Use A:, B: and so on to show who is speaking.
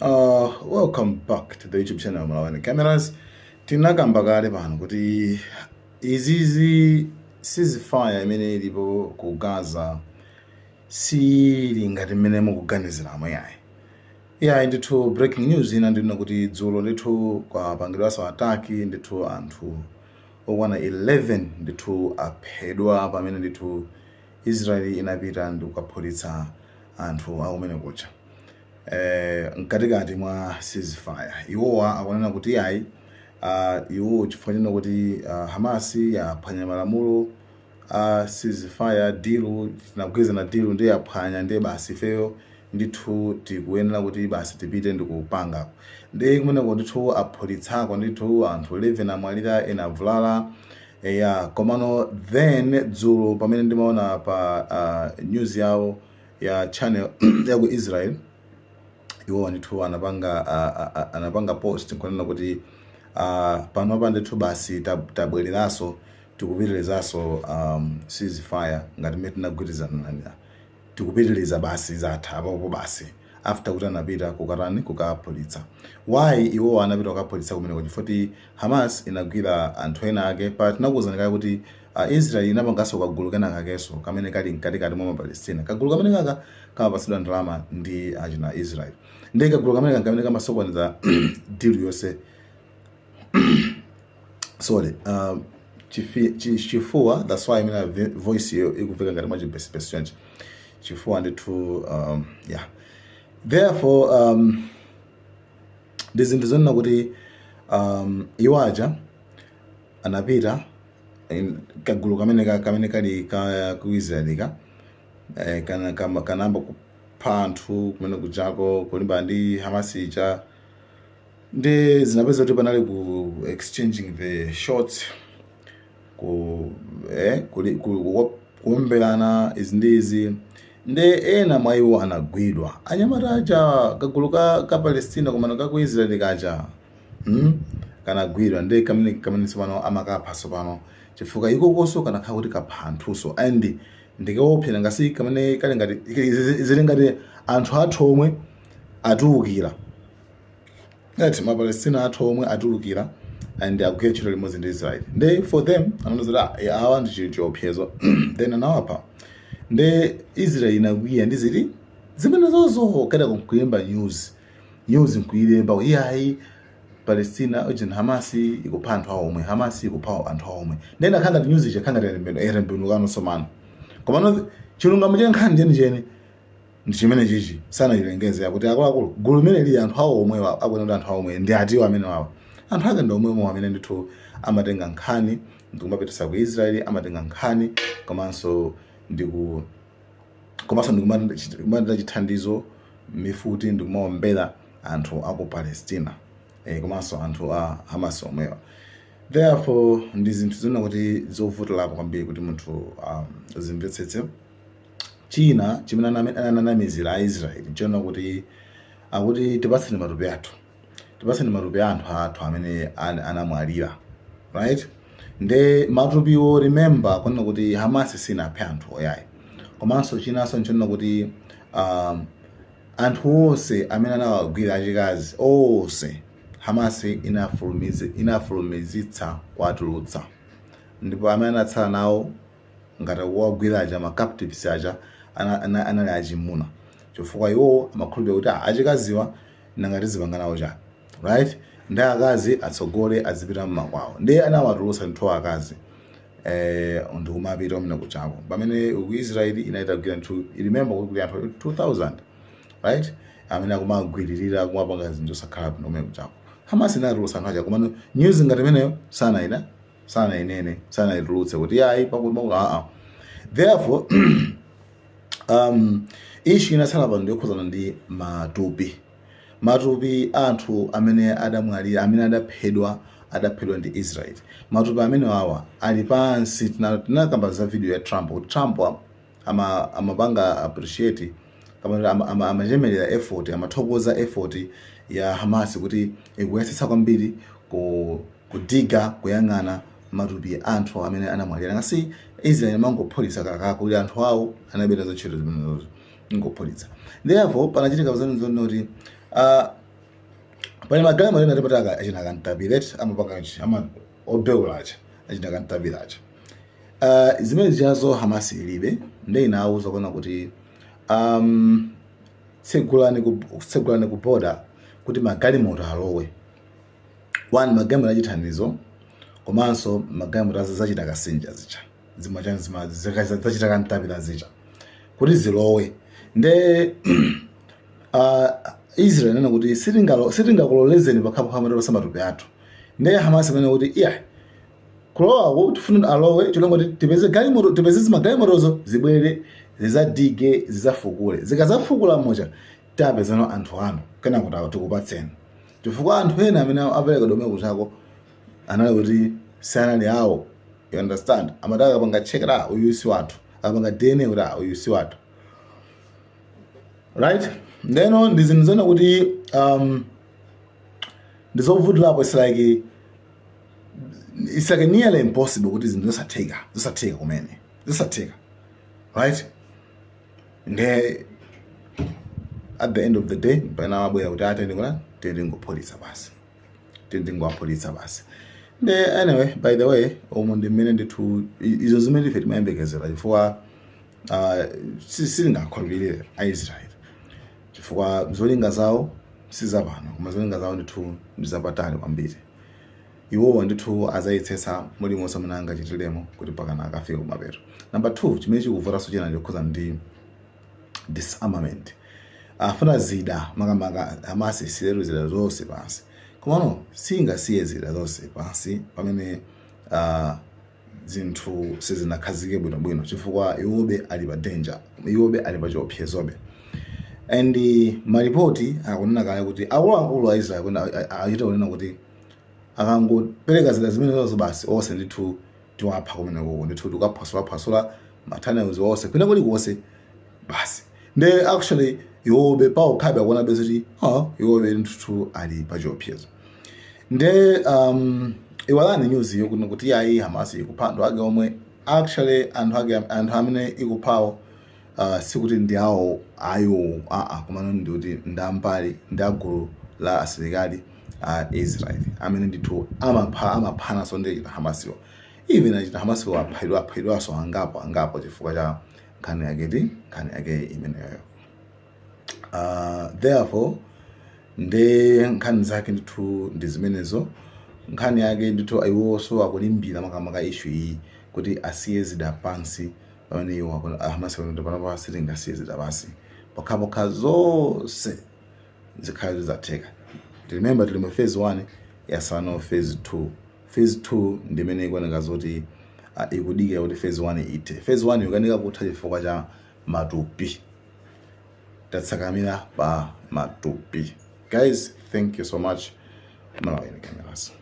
A: Welcome back to the YouTube channel Malawi Cameras. Tinakamba kale pano kuti izizi ceasefire imene ilipo ku Gaza sili ngati mmene mukuganiziramo yayi. Yayi ndithu, breaking news ina ndino kuti dzulo ndithu kwapangidwanso attack ndithu, anthu okwana 11 ndithu aphedwa pamene ndithu Israel inapita ndi kukaphulitsa anthu akumene kucha mkatikati mwa ceasefire. Iwowa akunena kuti yayi, iwo chifukwa chino kuti Hamas yaphwanya malamulo a ceasefire deal, tinagwirizana deal ndiye yaphwanya, ndiye basi ifeyo ndithu tikuyenera kuti basi tipite ndikupanga. Ndiye kumeneko ndithu aphulitsako ndithu, anthu 11 amwalira, ena avulala. Ya, komano then dzulo pamene ndimaona pa news yawo ya channel ya ku Israel, iwo ndithu anapanga post nkunena kuti panopa ndithu basi tabwereranso, tikupitirizanso ceasefire ngati mmene tinagwirizana, tikupitiriza basi, zatha apapo basi, after kuti anapita kukatani, kukaphulitsa. Why iwo anapita kukaphulitsa kumeneko? Chifukwa Hamas inagwira anthu ena ake. Pa tinakuwuzani kale kuti Israel inapanganso kagulu kena kakenso kamene kali mkatikati mwa Mapalestina. Kagulu kamene kaka kamapatsidwa ndalama ndi achina Israel, ndi kagulu kamene kamene kamasokoneza deal yonse. Sorry, chifuwa, that's why imene voice iyo ikuveka ngati mwa chipesipesi chonchi, chifuwa ndithu. Yeah, therefore ndi zinthu zonena kuti iwo aja anapita kagulu kamene kamene kali ka ku Israel ka kanamba kupha anthu kumene kujako kulimbana ndi Hamas ija. Ndi zinapeza kuti panali ku exchanging the shots, ku eh, kuli, ku, ku, kuomberana izi ndi izi, ndi ena mwa iwo anagwidwa, anyamata aja, kagulu ka Palestina komano ka ku Israel kaja, Kanagwidwa ndi kamene tsopano amakapha tsopano, chifukwa ikokonso kanakhala kuti kapha anthuso and ndikaopsera ngasi kamene kali ngati zili ngati anthu athu omwe atulukira, ngati Mapalestina athu omwe atulukira and akugwira ntchito limodzi ndi Israel. Ndi for them anaona kuti ah, awa ndi chiopsezo, then anawapha. Ndi Israel inakwiya ndi zili zimene zozo kada kulemba news nkuilemba, iyayi, Palestina ujin Hamas ikupha anthu awo omwe, Hamas ikupha anthu awo omwe. Then akhanga ngati news ija khanga ngati erembenu somano, komano chilungamo cha nkhani chenicheni ndi chimene chichi sanachilengeze, yakuti akuluakulu gulu limene lili anthu awo omwe akuona kuti anthu awo omwe ndi atiwo amene wawo, anthu ake ndi omwemo amene ndithu amatenga nkhani ndikumapitisa ku Israeli, amatenga nkhani komanso ndikumapita chithandizo, mifuti, ndikumaombera anthu aku Palestina komanso anthu a Hamas omwewa. Therefore ndi zinthu zina kuti zovutirapo kwambiri kuti munthu zimvetsetse. China chimene ananamizira a Israeli nchiona kuti akuti tipatseni matupi athu, tipatseni matupi a anthu athu amene anamwalira, right? Nde matupiwo, remember kunena kuti Hamas sinaphe anthu oyayi. Komanso chinanso nchonena kuti anthu onse amene anawagwira achikazi onse Hamas inafulumizitsa kuwatulutsa, ndipo amene anatsala nawo ngati kuwagwira aja ma captives aja anali achimuna, chifukwa iwo amakhulupirira kuti ah, achikaziwa nanga tizipanga nawo chani, right? Ndi akazi atsogole azipita mmakwawo. Ndi anawatulutsa ndithu akazi ndikumapita kumene kuchako, pamene ku Israeli inayitagwira ndithu. Remember kuti kuli anthu 2000, right, amene akumagwiririra, akumapanga zinthu zosakhala bwino kumene kuchako. Hamas inatulutsa anthu aja, komano news ngati imeneyo sanayina sanayinene, sanayitulutse kuti yayi, pakuti pakuti aa. Therefore issue inatsala pano ndiyokhuzana ndi matupi anthu amene adamwalira, amene adaphedwa ndi Israel. Matupi amene awa ali pansi. Tinakamba za video ya Trump kuti Trump amapanga appreciate, amachemerera effort, amathokoza effort ya Hamas kuti ikuyesetsa kwambiri kudiga, kuyang'ana matupi anthu amene anamwalira. Ngasi Israel imangopholisa kaka kuti anthu awo anabera za ntchito zimenezozo, ingopholisa. Therefore panachitika zinthu zonena kuti Pali magalimoto ena tipataka achina kantapire amapanga ama obeula acha, achina kantapire acha. Zimene zichazo Hamas ilibe. Nde inawuza kuona kuti tsegulani ku border kuti magalimoto alowe, one, magalimoto achithandizo, komanso magalimoto zachita kasinja zicha, zimachani, zachita kantapira zicha, kuti zilowe. Nde Israel inena kuti sitingakulolezeni pakhapakha matapasa matupi athu. Nde Hamas imene kuti iya, kulowako tifuna alowe chilongo kuti tipeze galimoto, tipeze zimagalimotozo zibwere, zizadige, zizafukule. Zikazafukula mocha tapezano anthu anu, kena kuti tikupatseni, chifukwa anthu ena amene apereka domwe kuchako anali kuti sanali awo, you understand? Amati akapanga check ra, uyu si wathu, akapanga DNA kuti, "Ah, uyu si wathu," right? Ndeno ndi zinthu zona kuti ndizovutirapo. It's like nearly impossible kuti zinthu zosatheka, zosatheka kumene, zosatheka, right? Nde at the end of the day pena mabwera kuti atende kuna tendingopholitsa basi, tendingoapholitsa basi. Nde anyway, by the way, umu ndi mmene ndithu izo zimene ife timayembekezera, chifukwa sitingakhulupirire Aisraeli, chifukwa zolinga zawo sizapano, koma zolinga zawo ndithu ndi zapatali kwambiri. Iwowa ndithu azayitsetsa mulimonse amene angachitiremo kuti pakana akafika kumapeto. Number 2, chimene chikuvutanso china ndikukhuza ndi disarmament. Afuna zida, makamaka Hamas isiyeru zida zonse pansi, komano singasiye zida zonse pansi pamene zinthu sizinakhazike bwinobwino, chifukwa iwobe ali pa danger, iwobe ali pa chiopsezobe. And malipoti akunena kale kuti akuluakulu a Israel achita kunena kuti akangopereka zida zimenezozo basi, onse ndithu tiwapha kumenekoko, ndithu tikaphwasulaphwasula ma tunnels onse kwina kulikonse basi. Nde actually iwobe paokhabe akuona kuti, oh, iwobe ndithu ali pa chiopsezo. Nde iwalani news iyo kuno kuti yayi, Hamas ikupha anthu ake omwe. Actually anthu ake, anthu amene ikuphawo sikuti ndi awo ayo, aa, komano ndi kuti ndi ambali, ndi agulu la asilikali a Israel amene ndithu amapha, amaphananso ndi achita Hamasiwo. Even achita Hamasiwo aphedwa, aphedwanso angapo angapo chifukwa cha nkhani yake ti nkhani yake imeneyo. Therefore nde nkhani zake ndithu ndi zimenezo. Nkhani yake ndithu, iwonso akulimbira makamaka issue iyi kuti asiye zida pansi, pamene iwo Hamas kuti panopa sitingasiye zida pansi pokhapokha zonse zikhale zizatheka. Remember, tili mu phase 1, yasano phase 2. Phase 2 ndimene ikuoneka zoti ikudikira kuti phase 1 ithe. Phase 1 ikukanika kutha chifukwa cha matupi, tatsakamira pa matupi. Guys, thank you so much. Malawi Cameras.